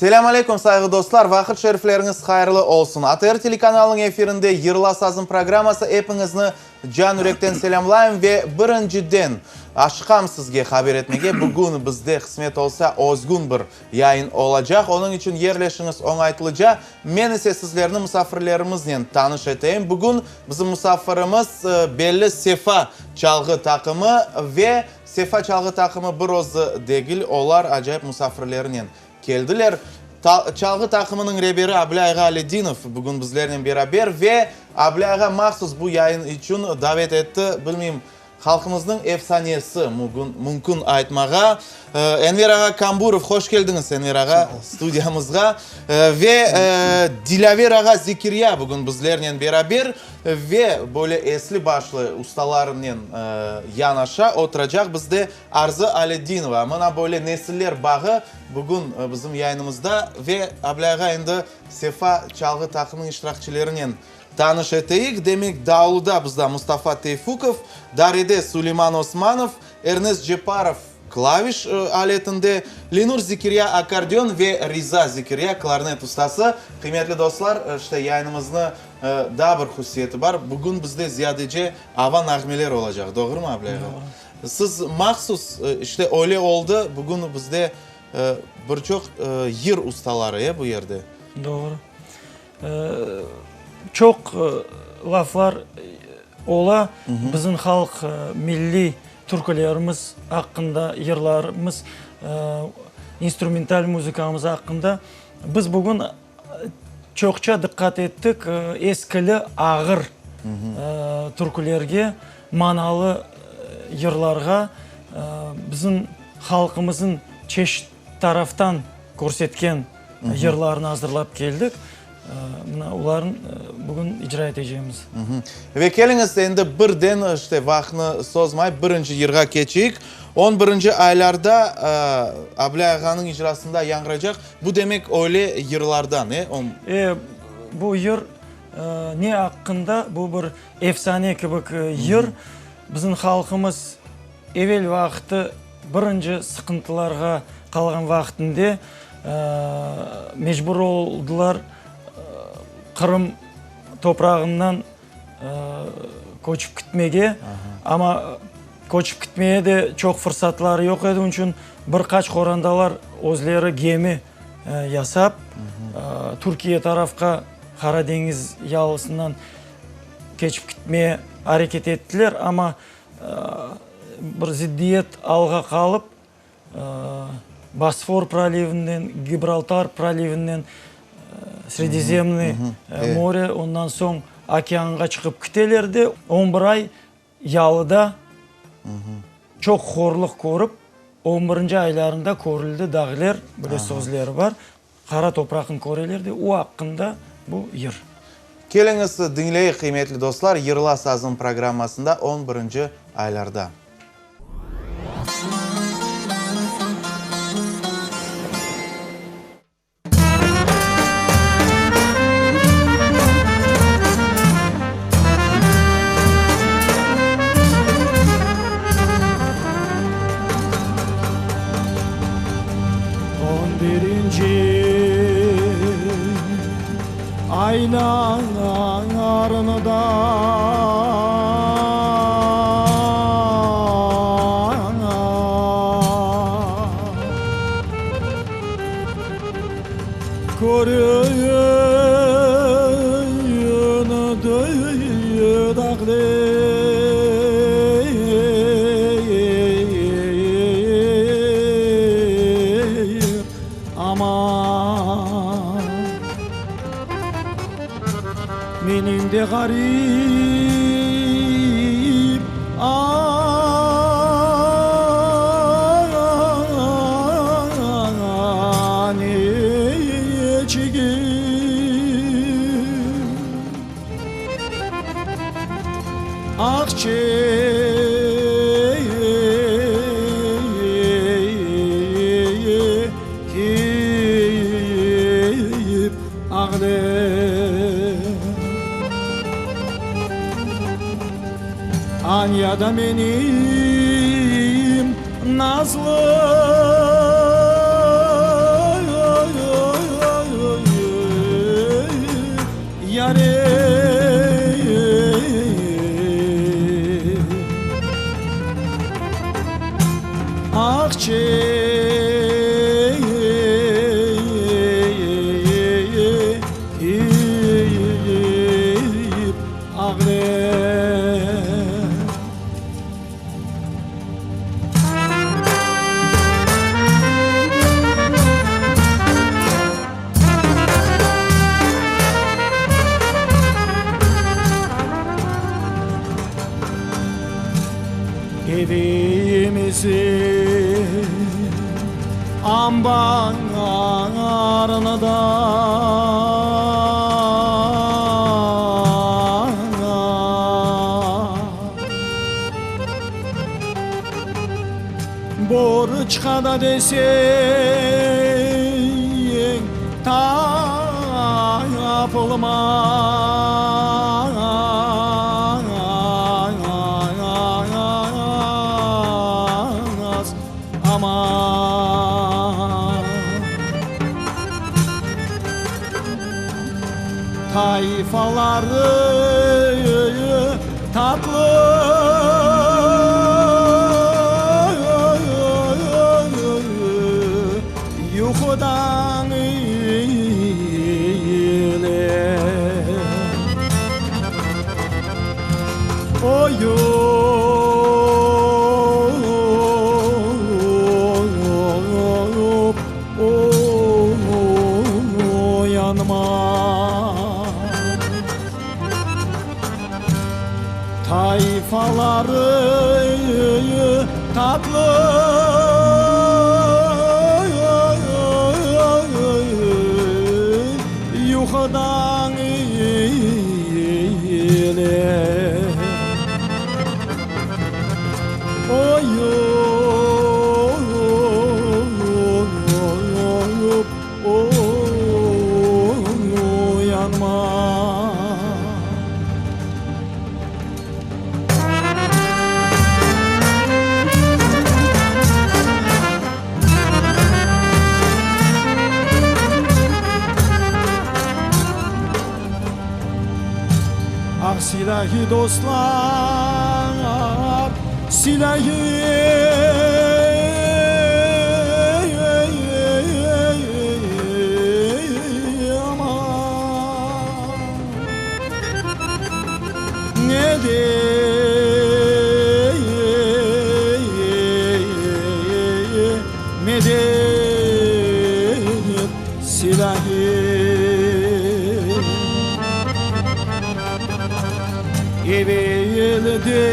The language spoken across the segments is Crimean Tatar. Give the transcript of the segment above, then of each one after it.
Selâm aleyküm, sayğı dostlar! Vaqıt şerifleriñiz hayırlı olsun! ATR telekanalınıñ efirinde Yırla sazım programması epiñizni can-yürekten selâmlayım ve birinciden aşıqam sizge haber etmege, bugün bizde qısmet olsa özgün bir yayın olacaq, onıñ içün yerleşiñiz oñaytlıca, men ise sizlerni musafirlerimiznen tanış eteyim. Bugün bizim musafirimiz belli Sefa çalğı taqımı ve Sefa çalğı taqımı bir özü degil, olar acayip musafirlerinen keldiler. Çalğı taqımınıñ reberi Ablây ağa Aledinov bugün bizlernen beraber ve Ablây ağa mahsus bu yayın içün davet etti, bilmeyim, halqımıznıñ efsanesi mümkün aytmağa. Enver ağa Kamburov, hoş keldiñiz, Enver ağa, studiyamızğa. Ve Dilâver ağa Zekirya bugün bizlernen beraber ve böyle esli-başlı ustalarnen yanaşa oturacaq bizde Arzı Aledinova. Mına böyle nesiller bağı bugün bizim yayınımızda ve Ablây ağa endi Sefa çalğı taqımınıñ iştirakçilerinen tanış eteyik. Demek, davulda bizde Mustafa Teyfukov, darede Suleyman Osmanov, Ernest Ceparov klaviş aletinde, Lenur Zekirya akkordeon ve Riza Zekirya klarnet ustası. Qıymetli dostlar, işte yayınımıznı daa bir hususiyeti bar, bugün bizde ziyadece ava nağmeler olacaq, doğrumı, Ablây ağa? Doğru. Siz mahsus, işte öyle oldı, bugün bizde bir çoq yır ustaları, e, bu yerde. Doğru. Çoq laflar ola, bizim halq milliy türkülerimiz aqqında, yırlarımız, instrumental muzıkamız aqqında. Biz bugün çoqça diqqat ettik eskili, ağır türkülerge, manalı yırlarğa, bizim halqımızın çeşit taraftan körsetken yırlarnı azırlap keldik. Mına olarnı bugün icra etecemiz. Ve keliñiz endi birden, işte, vaqıtnı sozmay, birinci yırğa keçeyik. On birinci aylarda Ablây ağanıñ icrasında yañğıraycaq, bu demek öyle yırlardan, e? E, bu yır ne aqqında? Bu bir efsane kibik yır. Bizim halqımız evel vaqıtı Birinci sıqıntılarğa qalğan vaqtında mecbur oldılar Qırım toprağından köçip kitmege. Amma köçip kitmeye de çoq fırsatları yoq edi, onıñ içün bir qaç qorantalar özleri gemi yasap, Türkiye tarafqa Qara deñiz yalısından keçip kitmeye areket ettiler, amma Bir ziddiyet alğa qalıp, Bosfor prolivinden, Gibraltar prolivinden, Sredizemnıy more, ondan soñ okeanğa çıqıp kiteler de, on bir ay yalıda çoq horluq körip, on birinci aylarında körüldi dağler, böyle sözleri bar. Qara topraqnı köreler de, o aqqında bu yır. Keliñiz, diñleyik, qıymetli dostlar, Yırla sazım programmasında on birinci aylarda. On birinci aylarında Köründi dağlar. Aman, menim de ğarip aneçigim. Ah çekip ağlayım. Anyada menim nazlı. ğarip Ah çekip ağlar. Evimizin ambarında Borçqa da deseñ tapılmaz aman. Tayfaları tatlı yuqudan ile Oyup oyanma. Tayfaları tatlı yuxudan ile Oyup oyanma. Ah silâhi dostlar, silâhi aman. Ne medet silahı Evelden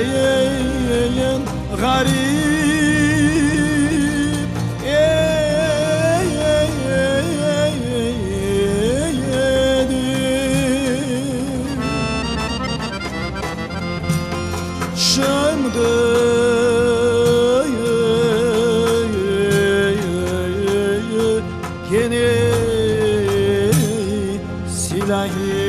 ğarip edim. Şimdi gene silahı.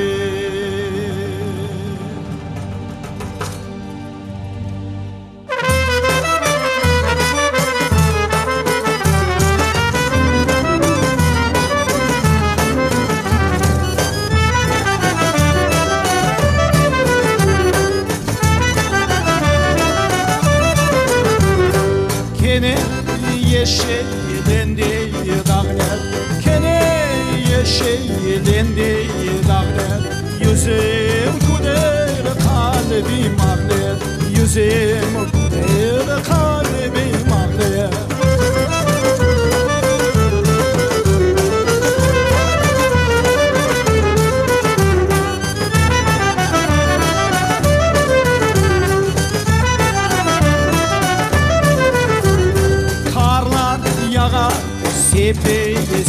Kene yeşillendi dağlar, Kene yeşillendi dağlar. Yüzüm güler, kalbim ağlar, Yüzüm güler, kalbim ağlar. Qarlar yağa sepe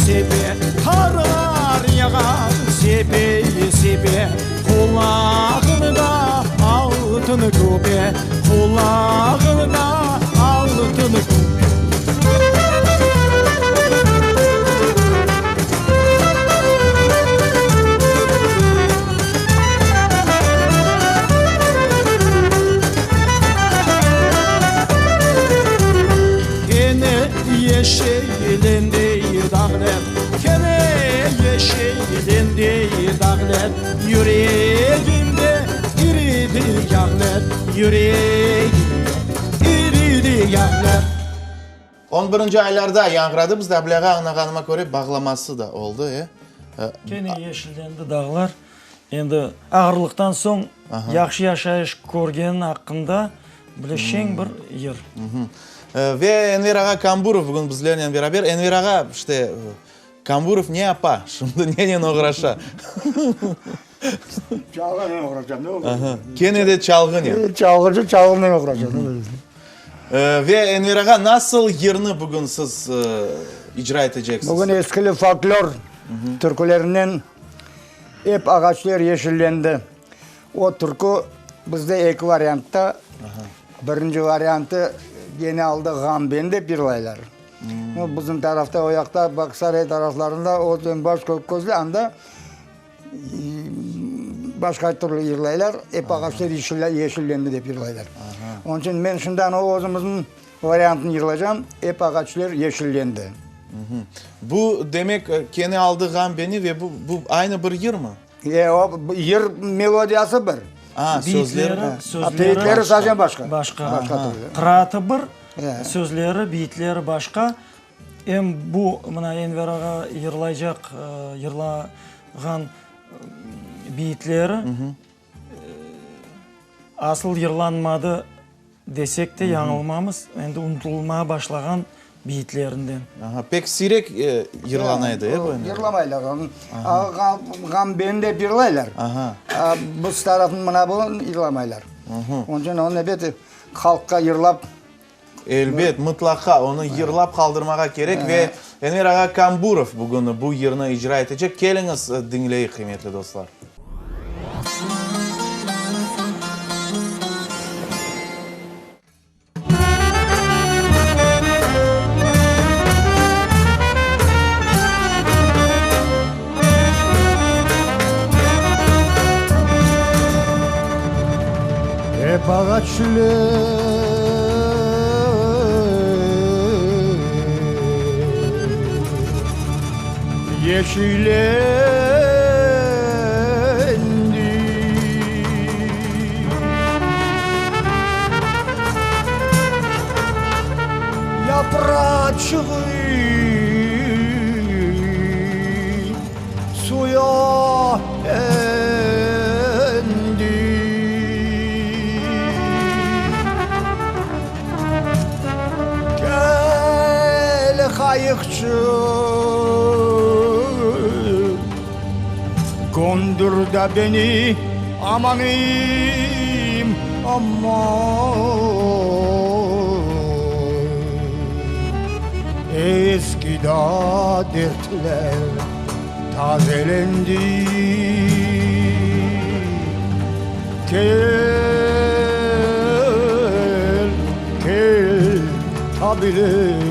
sepe, Qarlar yağa sepe sepe, Qulağında altın küpe, Qulağında. Ağlar, yüregimde iridi yağlar, Yüregimde iridi yağlar. On birinci aylarda yañğıradı bizde Ablâğa añlağanıma köre bağlaması da oldı, e? Kene yeşillendi dağlar. Endi ağırlıqtan soñ yahşı yaşayış körgeniñ aqqında bile şeñ bir yır. Ve Enver ağa Kamburov bugün bizlernen beraber. Enver ağa, işte, Kamburov ne yapa şimdi, nenen oğraşa? Çalğınen oğraşam, ne olacaq? Kene de çalğınen. Çalğıcı çalğınen oğraşa. Ve Enver ağa, nasıl yırnı bugün siz icra eteceksiz? Bugün eskili folklor türkülerinden Ep ağaçlar yeşillendi. O türkü bizde eki variantta. Birinci variantı gene aldı Ğam beni dep yırlaylar. No, bizim tarafta, o yaqta, Bağçasaray taraflarında, Özenbaş, Kökközde anda başqa türlü yırlaylar. Ep ağaçlar yeşillendi dep yırlaylar. Onıñ içün men şimdi ana özümizniñ variantını yırlaycam, Ep ağaçlar yeşillendi. Bu, demek, Kene aldı ğam beni ve bu, bu aynı bir yırmı? E, o, yır melodiyası bir. A, sözleri? Sözleri, Beyitleri sadece başqa. Başqa. Başqa türlü. Qıraatı bir, sözleri, beyitleri başqa. Em bu, mına, Enver ağa yırlaycaq, yırlağan beyitleri asıl yırlanmadı Desek de yañılmamız, endi unutılmağa başlağan beyitlerinden. Aha, pek siyrek yırlana edi, e, bu endi? Yırlamaylar onı. Ğam beni dep yırlaylar. Aha. Biz tarafnıñ mına bunı yırlamaylar. Onıñ içün onı ebet halqqa yırlap. Elbet, mıtlaqa onı yırlap qaldırmağa kerek ve Enver ağa Kamburov bugün bu yırnı icra etecek. Keliñiz, diñleyik, qıymetli dostlar. Ep ağaçlar Yeşillendi. Yapraçığı suya endi. Kel, qayıqçı, Gondur da beni, amanım, aman. Eski da dertler tazelendi. Kel, kel, tabilim,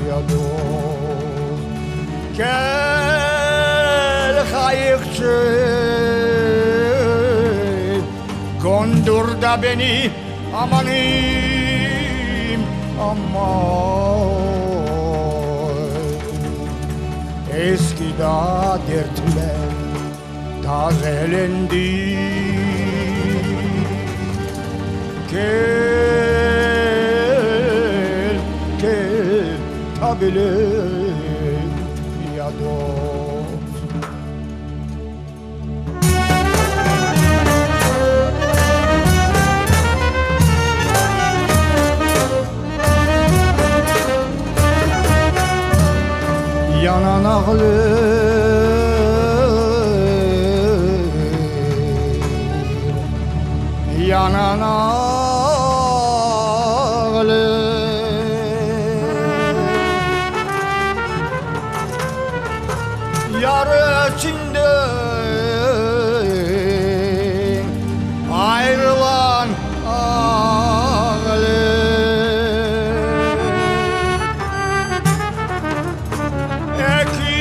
ya dost. Kel, qayıqçı, gondur da beni, amanım, aman. Eski da dertler Tazelendi. Kel, kel, tabilim, ya dost. Yanan ağlar, yanan ağlar. Yar içinden ayrılan ağlar. Eki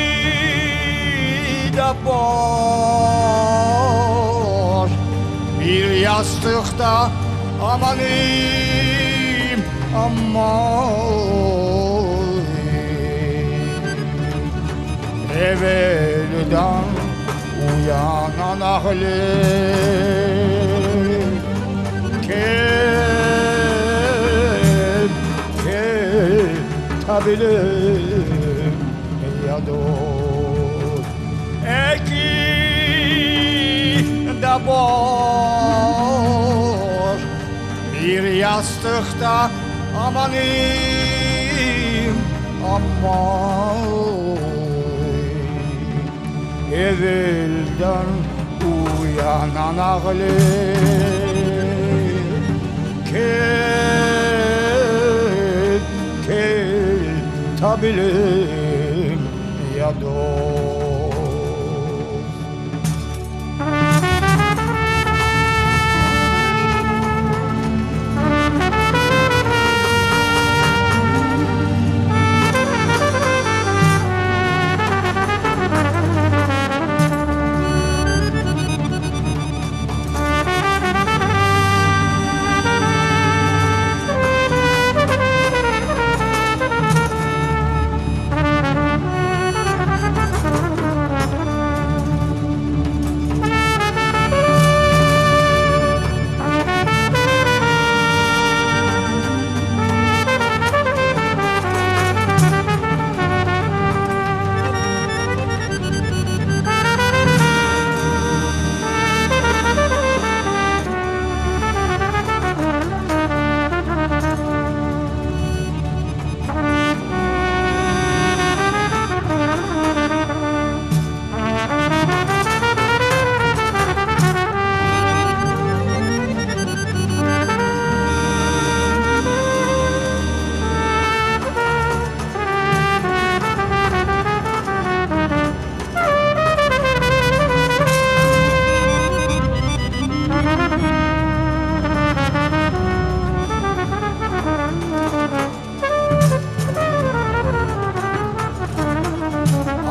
de baş bir yastıqta amanım, aman. Evelden. Uyanan aqlim, Kel, kel, tabilim, ya dost. Eki de boş bir yastıqta amanım, aman. Evelden uyanan aqlim, Kel, kel, tabilim, ya dost.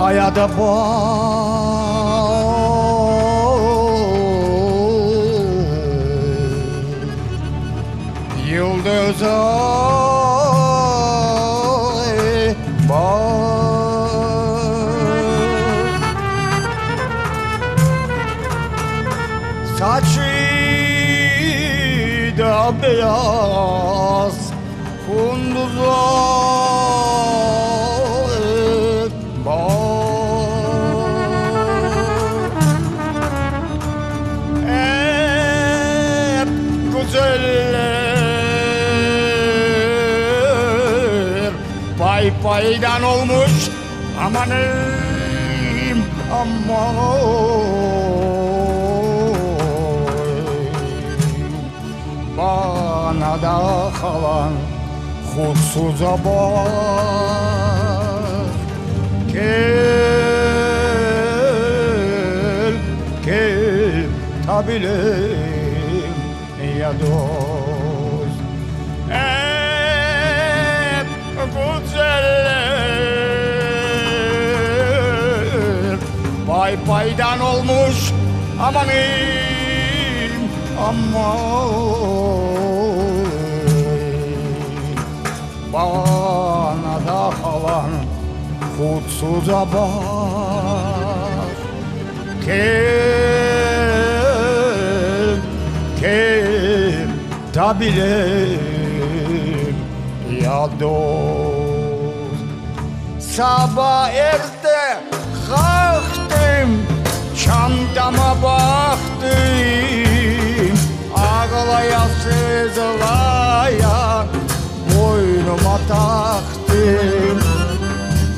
Aya da baq, yıldız ay baq. Saçı da beyaz, qunduz ay baq. Ep güzeller pay-paydan olmuş, amanım, aman. Bana da qalan husuza baq, Kel, kel, tabilim, ya dost. Ep güzeller pay-paydan olmuş, amanım, aman. Bana da qalan husuza baq, Kel, kel, tabilim, ya dost. Saba erte qalqtım, çantama baqtım, Ağlaya sızlaya boynuma taqtım.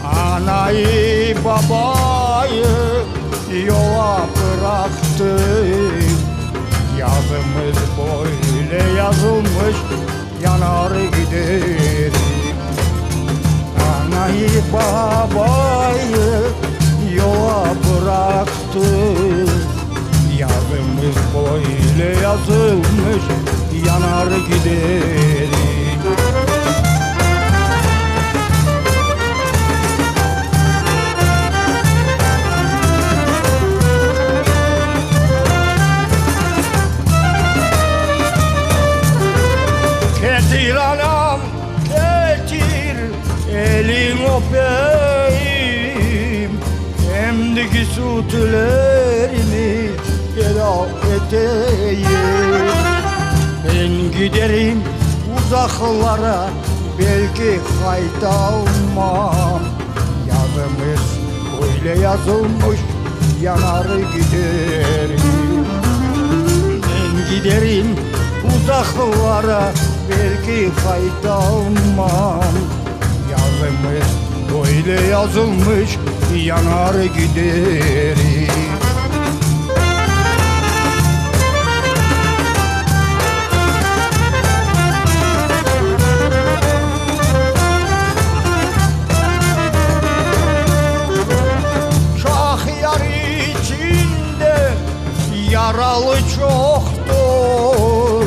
Anayı babayı yola bıraqtım. Yazımız böyle yazılmış, yanar giderim. Anayı babayı yola bıraqtım. Yazımız böyle yazılmış, yanar giderim. Ketir anam, ketir, elin öpeyim. Emdiki sütlerin. Ellerimi eda eteyim. Ben giderim uzaqlara, belki qaytalmam. Yazımız öyle yazılmış, yanar giderim. Ben giderim uzaqlara, belki qaytalmam. Yazımız öyle yazılmış, yanar giderim. Şahyar içinde yaralı çoqtur,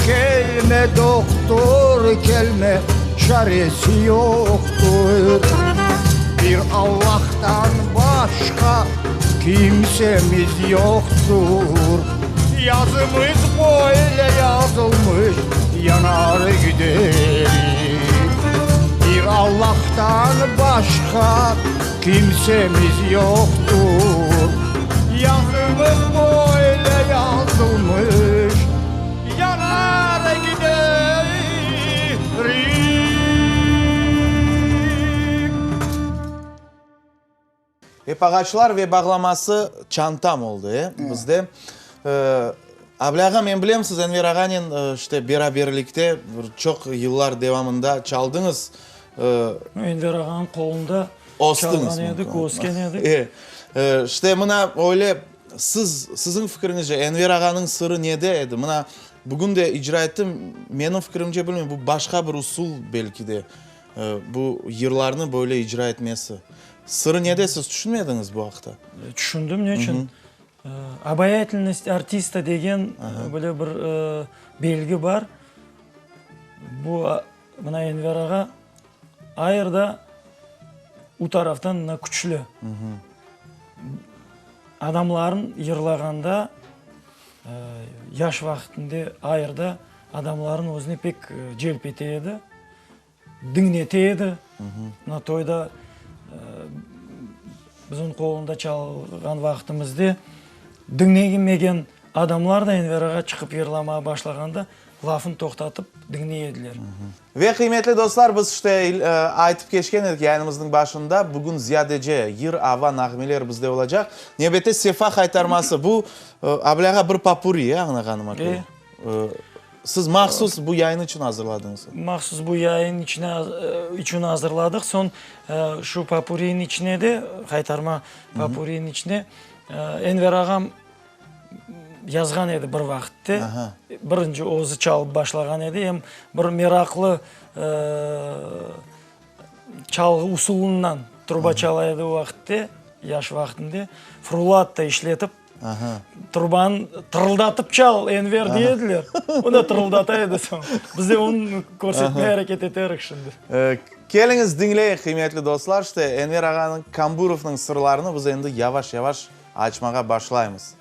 Kelme, doqtur, kelme, çaresi yoqtur. Bir Allahtan başqa kimsemiz yoqtur. Yazımız böyle yazılmış, yanar giderik. Bir Allahtan başqa kimsemiz yoqtur. Yazımız böyle yazılmış, yanar giderik. Ep ağaçlar ve bağlaması çantam oldı, e, bizde. Avli ağa, men bilem, siz Enver ağanen, işte, beraberlikte bir çoq yıllar devamında çaldıñız. Enver ağanıñ qolunda çalğan edik, ösken edik. E, işte, mına, öyle, siz, siziñ fikriñizce, Enver ağanıñ sırı nede edi? Mına, bugün de icra etti, menim fikrimce, bilmeyim, bu başqa bir usul, belki de. Bu yırlarnı böyle icra etmesi. Sırı nede, siz tüşünmediñiz bu aqta? Tüşündim, ne içün? Obayatelnost artista degen böyle bir belgi bar. Bu, mına Enver ağa ayırda u taraftan mına küçlü. Adamların yırlağanda yaş vaqtında ayırda adamların özüne pek celp ete edi. Diñlete edi. Mına toyda bizim qolunda çalğan vaqtımızda diñlemegen adamlar da Enver ağa çıqıp yırlamağa başlağanda lafını toqtatıp diñley ediler. Ve qıymetli dostlar, biz işte aytıp keçken edik yayınımıznıñ başında, bugün ziyadece yır, ava, nağmeler bizde olacaq. Nevbette Sefa haytarması. Bu, Ablâ ağa, bir popuri, e, añlağanıma köre. Siz mahsus bu yayın içün azırladıñız? Mahsus bu yayın içine, içün azırladıq. Soñ şu popuriyniñ içine de, qaytarma popuriyniñ içine Enver ağam yazğan edi bir vaqıtte. Birinci özü çalıp başlağan edi. Em bir meraqlı çalğı usulından truba çala edi o vaqıtte, yaş vaqtında. Frulatta işletip Trubanı tırıldatıp çal, Enver, dey ediler. O da tırıldata edi soñ. Biz de onı körsetmege areket eterik şimdi. Keliñiz, diñleyik, qıymetli dostlar. İşte, Enver ağanıñ, Kamburovnıñ sırlarını biz endi yavaş-yavaş açmağa başlaymız.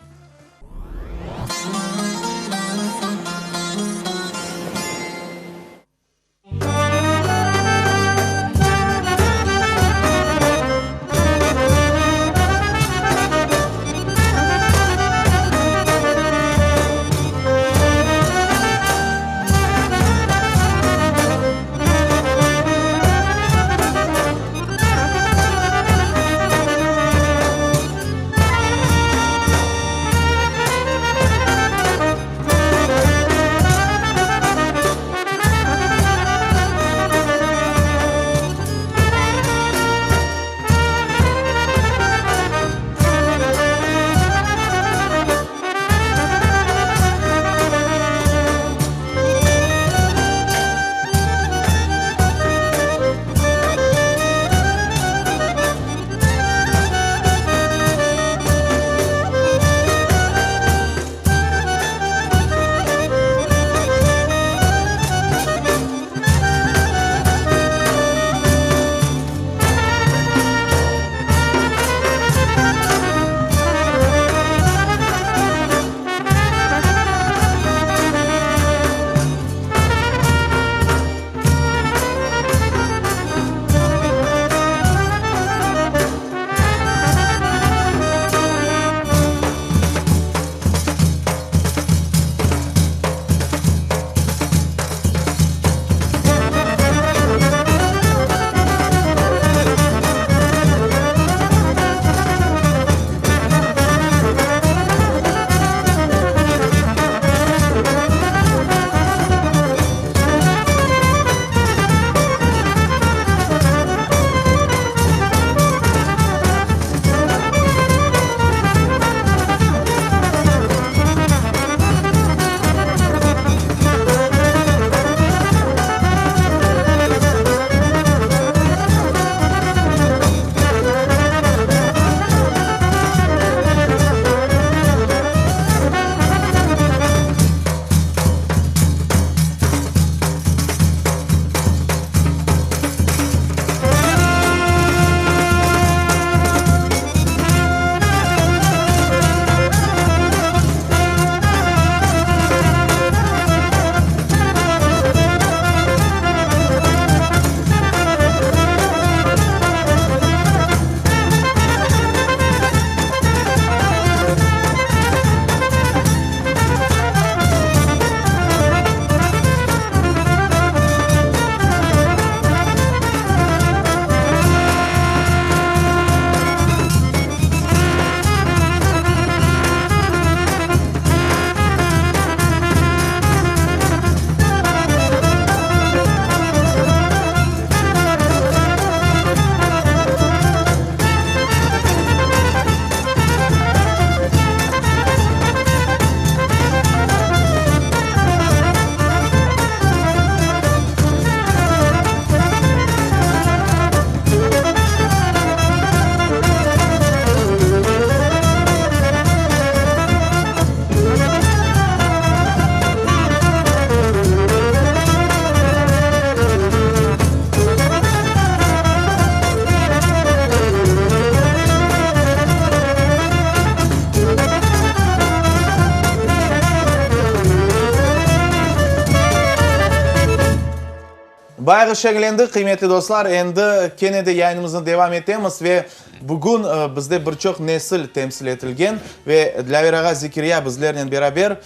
Bayağı şeñlendik, qıymetli dostlar. Endi kene de yayınımıznı devam etemiz ve bugün bizde bir çoq nesil temsil etilgen ve Dilâver ağa Zekirya bizlernen beraber.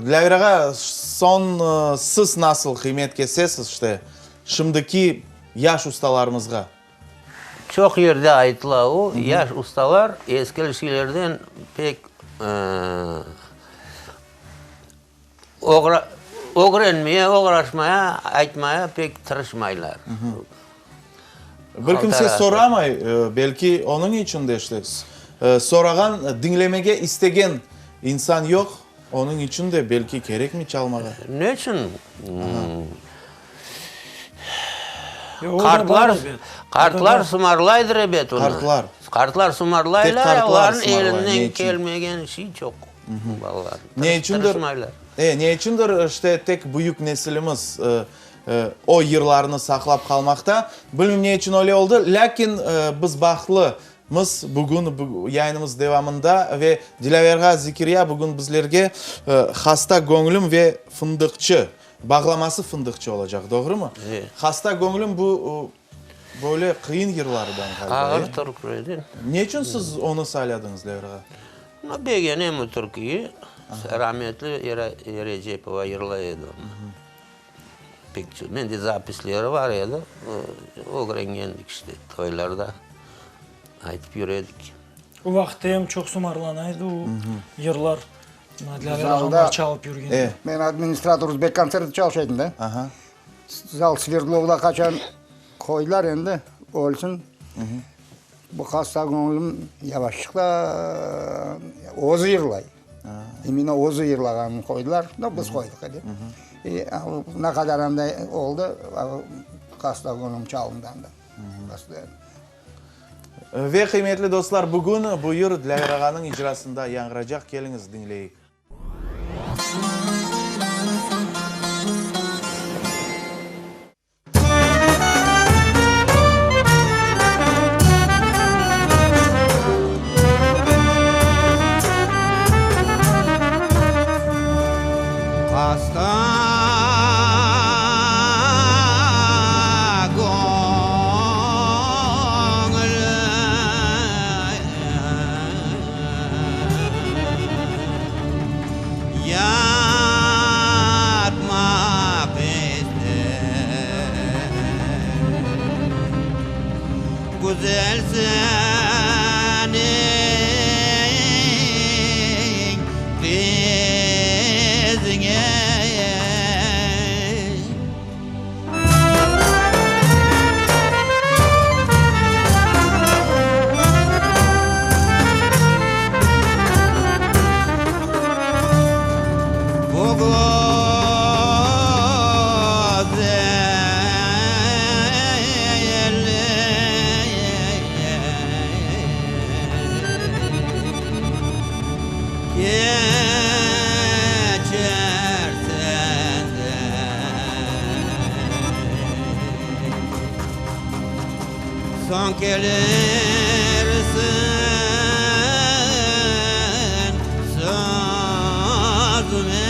Dilâver ağa, soñ siz nasıl qıymet kesesiz işte şimdiki yaş ustalarımızğa? Çoq yerde aytıla o, yaş ustalar eskilşilerden pek ögrenmeye, oğraşmaya, aytmaya pek tırışmaylar. Bir kimse soramay, belki onıñ içün de işte sorağan, diñlemege istegen insan yoq, onıñ içün de belki kerekmey çalmağa. Ne içün? Qartlar, qartlar sımarlaydır ebet onı. Qartlar. Qartlar sımarlaylar, Tek qartlar olarnıñ sımarlay, ne elinden içün? kelmegen şey çoq balalarnıñ. Ne içündir, Tırışmaylar. e, ne içündir işte tek büyük nesilimiz o yırlarnı saqlap qalmaqta. Bilmem ne içün öyle oldı, lâkin biz bahtlı mız bugün yayınımız devamında ve Dilâver ağa Zekirya bugün bizlerge Hasta göñlüm ve Fındıqçı Bağlaması fındıqçı olacaq, doğrumı? E. Hasta göñlüm bu, böyle qıyın yırlardan ğaliba, e? Ağır türkü edi. Ne içün siz onı sayladıñız, Levra ağa? No, begenem o türküyi. Rametli Era Erecepova yırlay edi onı. Pek çoq. Mende zapisleri bar edi. Ögrengendik işte, toylarda aytıp yüre edik. O vaqıtta em çoq sımarlana edi o yırlar. Zalda men administrator Özbekkontsertte çalışa edim da. Zal Sverdlovda qaçan qoydılar endi, ölsün. Bu hasta göñlüm yavaşçıqtan özü yırlay. İmенно özü yırlağanını qoydılar. No, biz qoydıq edi. Ne qadar anday oldı, hasta göñlüm çalındı anda. Ve, qıymetli dostlar, bugün bu yır Dilâver ağanıñ icrasında yañğıracaq, keliñiz, diñleyik. Hasta göñlüm yatmaq ister. Güzel seniñ qızıña. Bu güzel keçer senden. Soñ kelirsiñ sözüme.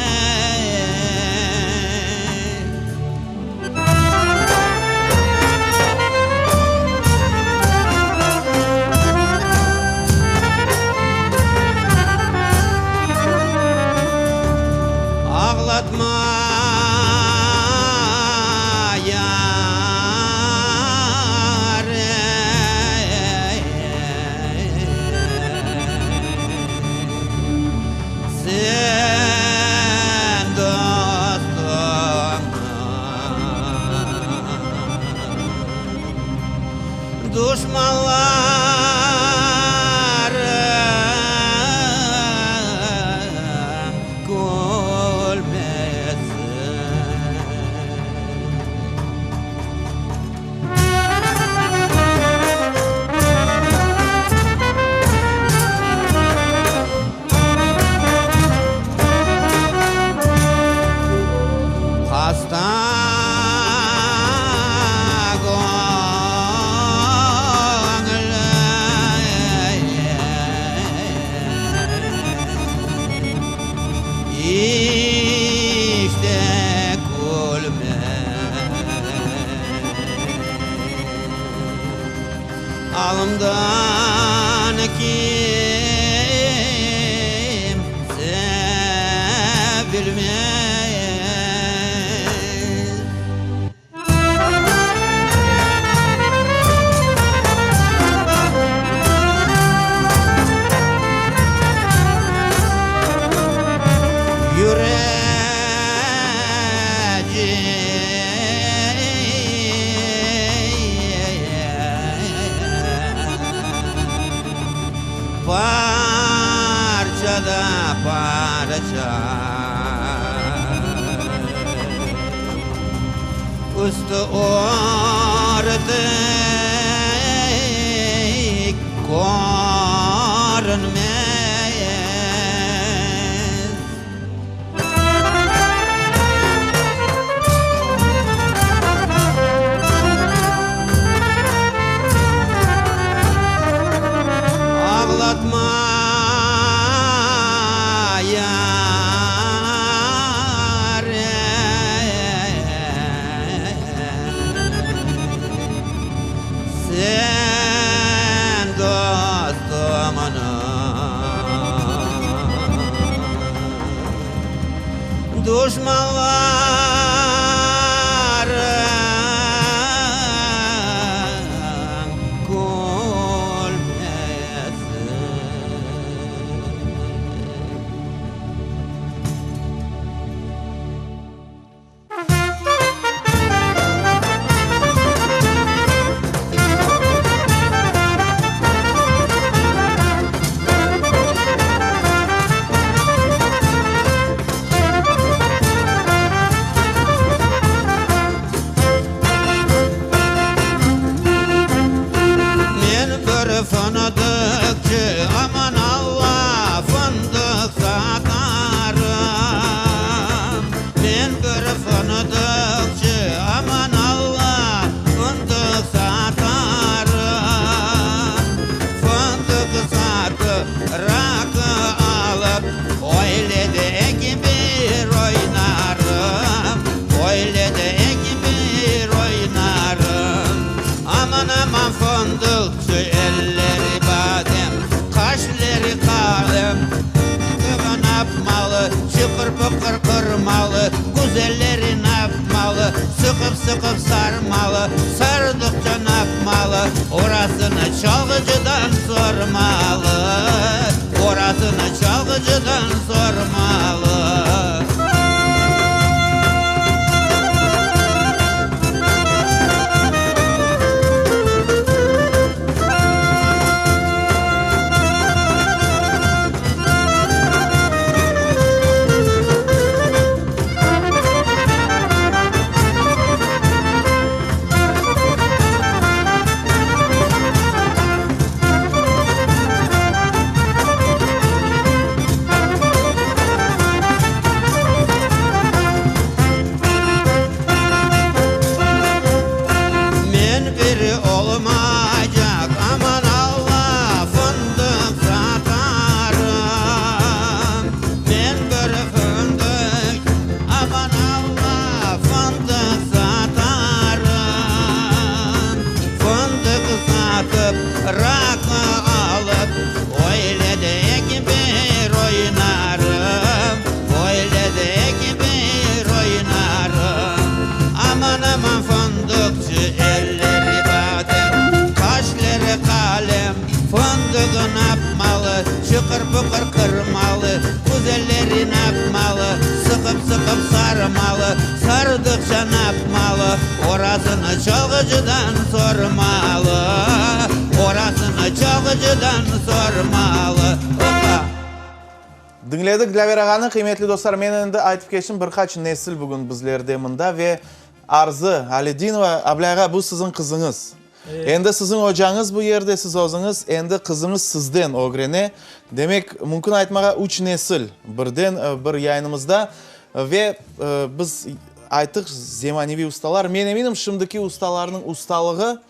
Ağlatma yâre, sen dostuñnı Duşmanlarım külmesin. Hasta göñlüm işte külme. Bundan kimse bilmez. Yüregim parça da parça. Üstü örtük körünmez. Ağlatma, yarem. Sen dostumnı Duşmanlarıñ külmesin. Men bir fındıqçı, aman Alla, fındıq satarım. Men bir fındıqçı, aman Alla, fındıq satarım. Fındıq satıp, rakı alıp, öyle de bir oynarım, öyle de bir oynarım. Aman, aman, fındıqçı, elleri badem, qaşları qalem. Fındığı napmalı, çıqır-pıqır qırmalı, güzelleri napmalı, sıqıp-sıqıp sarmalı, sardıqça napmalı, orasını çalğıcıdan sormalı, orasını çalğıcıdan sormalı. Men bir olmaycaq, aman Alla, fındıq satarım. Men bir fındıq, aman Alla, fındıq satarım. Fındıq satıp, rakı alıp, öyle de bir oynarım, öyle de bir oynarım. Aman, aman, fındıqçı, elleri badem, qaşları qalem, fındığı napmalı, çıqır-pıqır qırmalı, güzelleri napmalı, sıqıp-sıqıp sarmalı, sardıqça napmalı, orasını çalğıcıdan sormalı, orasını çalğıcıdan sormalı. Opa! Diñledik Dilâver ağanı, qıymetli dostlar, men endi aytıp keçtim, bir qaç nesil bugün bizlerde mında ve Arzı Aledinova, Ablây ağa, bu siziñ qızıñız. Endi siziñ ocañız bu yerde, siz özüñiz, endi qızıñız sizden ögrene. Demek, mümkün aytmağa, üç nesil birden bir yayınımızda. Ve biz ayttıq, zemaneviy ustalar. Men eminim, şimdiki ustalarnıñ ustalığı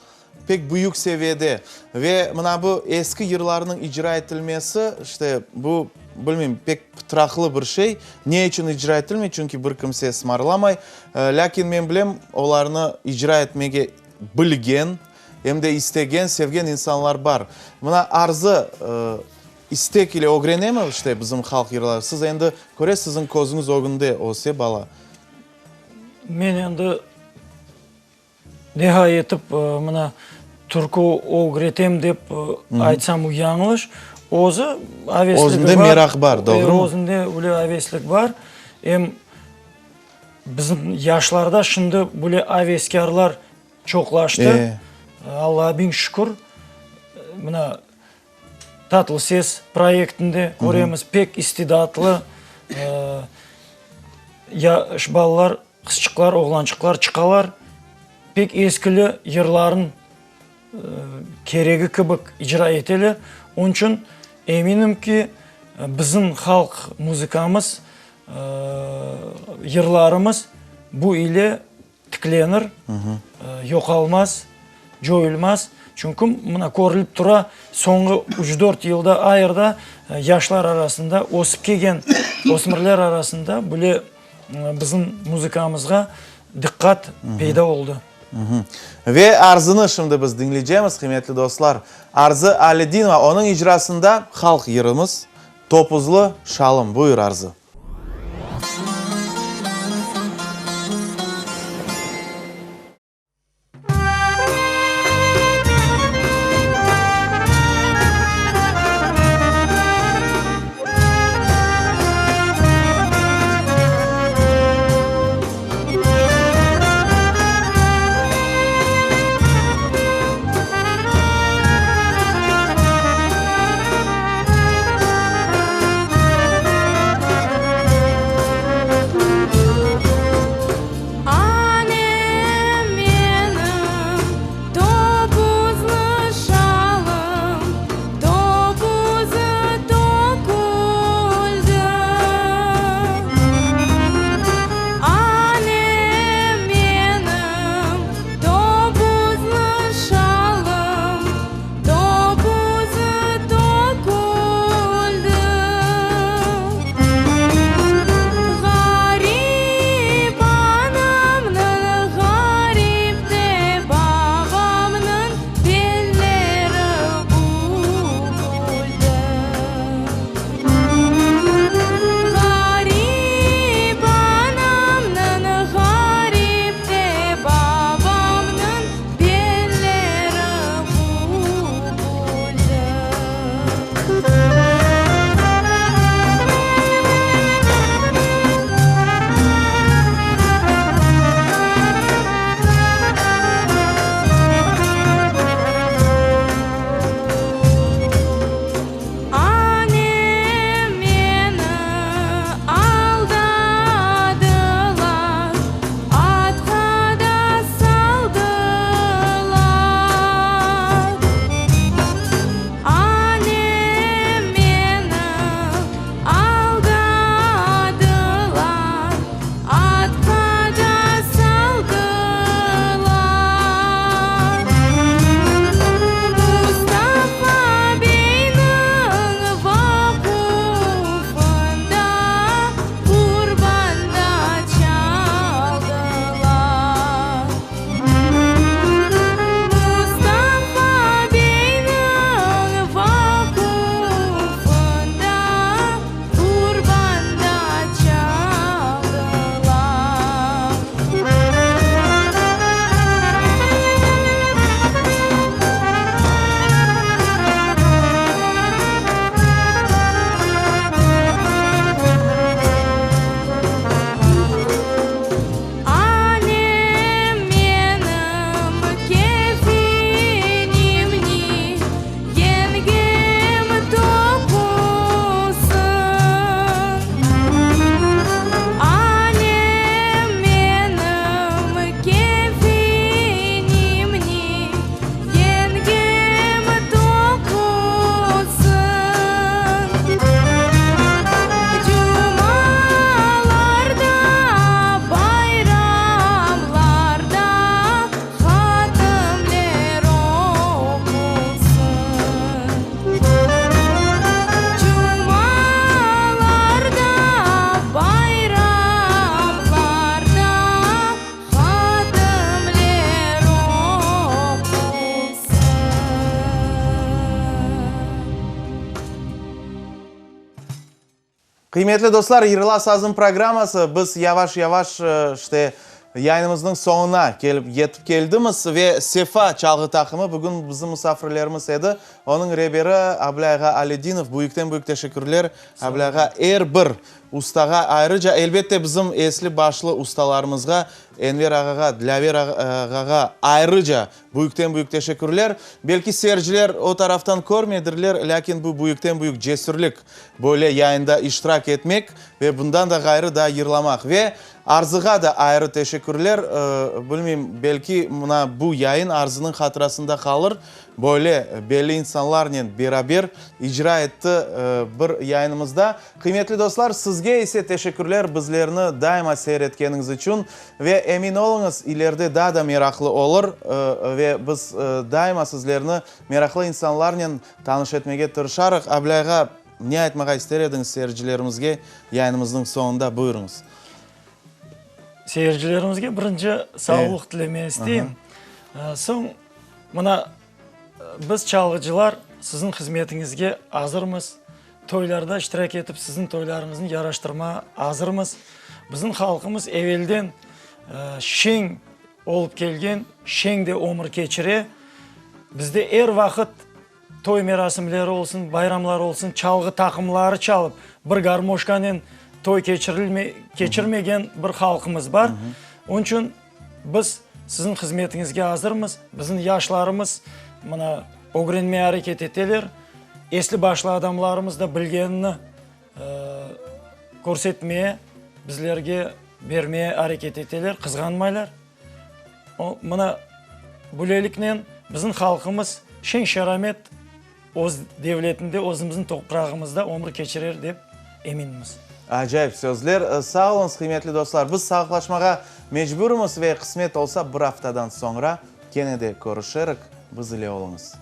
pek büyük seviyede. Ve mına bu eski yırlarnıñ icra etilmesi, işte, bu, bilmeyim, pek pıtraqlı bir şey. Ne içün icra etilmey? Çünki bir kimse ısmarlamay. Lâkin men bilem, olarnı icra etmege bilgen. Em de istegen, sevgen insanlar bar. Mına Arzı istek ile ögrenemi işte bizim halq yırları? Siz endi köresiz, siziñ közüñiz ögünde öse bala. Men endi deha etip mına türkü ögretem dep aytsam bu yañlış. Özü avesligi bar. Özünde meraq bar, doğrumı? Özünde öyle aveslik bar. Em bizim yaşlarda şimdi böyle aveskârlar çoqlaştı. Allağa biñ şükür. Mına Tatlı ses proyektinde köremiz, pek istidatlı yaş balalar, qızçıqlar, oğlançıqlar çıqalar. Pek eskili yırların keregi kibi icra eteler. Onıñ içün eminim ki, bizim halq muzıkamız, yırlarımız bu ile tiklenir, yoqalmaz, coyulmaz. Çünki mına körülip tura, soñğı üç-dört yılda ayırda yaşlar arasında, ösip kelgen ösmürler arasında bile bizim muzıkamızğa diqqat peyda oldı. Ve Arzını şimdi biz diñleycemiz, qıymetli dostlar. Arzı Alidinova, onıñ icrasında halq yırımız Topuzlı şalım. Buyur, Arzı. Qıymetli dostlar, Yırla sazım programması, biz yavaş-yavaş, işte, yayınımıznıñ soñuna kelip yetip keldimiz ve Sefa çalğı taqımı bugün bizim musafirlerimiz edi. Onıñ reberi Ablây ağa Aledinov. Büyükten-büyük teşekkürler, Ablây ağa. Er bir ustağa ayrıca, elbette, bizim esli-başlı ustalarımızğa, Enver ağağa, Dilâver ağağa ayrıca büyükten-büyük teşekkürler. Belki seyirciler o taraftan körmedirler, lâkin bu büyükten-büyük cesürlik, böyle yayında iştirak etmek ve bundan da ğayrı daa yırlamaq. Ve Arzığa da ayrı teşekkürler, bilmeyim, belki mına bu yayın Arzınıñ hatırasında qalır, böyle belli insanlarnen beraber icra etti bir yayınımızda. Qıymetli dostlar, sizge ise teşekkürler bizlerni daima seyir etkeniñiz içün ve emin oluñız, ileride daa da meraqlı olur ve biz daima sizlerni meraqlı insanlarnen tanış etmege tırışarıq. Ablâyğa ne aytmağa ister ediñiz seyircilerimizge yayınımıznıñ soñunda? Buyurıñız. Seyircilerimizge birinci sağlıq tilemege isteyim. Soñ, mına, biz çalğıcılar siziñ hızmetiñizge azırmız. Toylarda iştirak etip, siziñ toylarıñıznı yaraştırmağa azırmız. Bizim halqımız evelden şeñ olıp kelgen, şeñ de ömür keçire. Bizde er vaqıt toy merasimleri olsun, bayramlar olsun, çalğı taqımları çalıp, bir garmoşkanen toy keçirmegen bir halqımız bar. Onıñ içün biz siziñ hızmetiñizge azırmız. Bizim yaşlarımız mına ögrenmege areket eteler. Esli-başlı adamlarımız da bilgenini körsetmeye, bizlerge bermeye areket eteler, qızğanmaylar. O, mına, böyleliknen bizim halqımız şeñ-şeramet öz devletinde, özümizniñ toprağımızda ömür keçirer dep eminmiz. Acayip sözler. Sağ oluñız, qıymetli dostlar. Biz sağlıqlaşmağa mecburmız ve qısmet olsa bir aftadan soñra kene de körüşerik. Biz ile oluñız.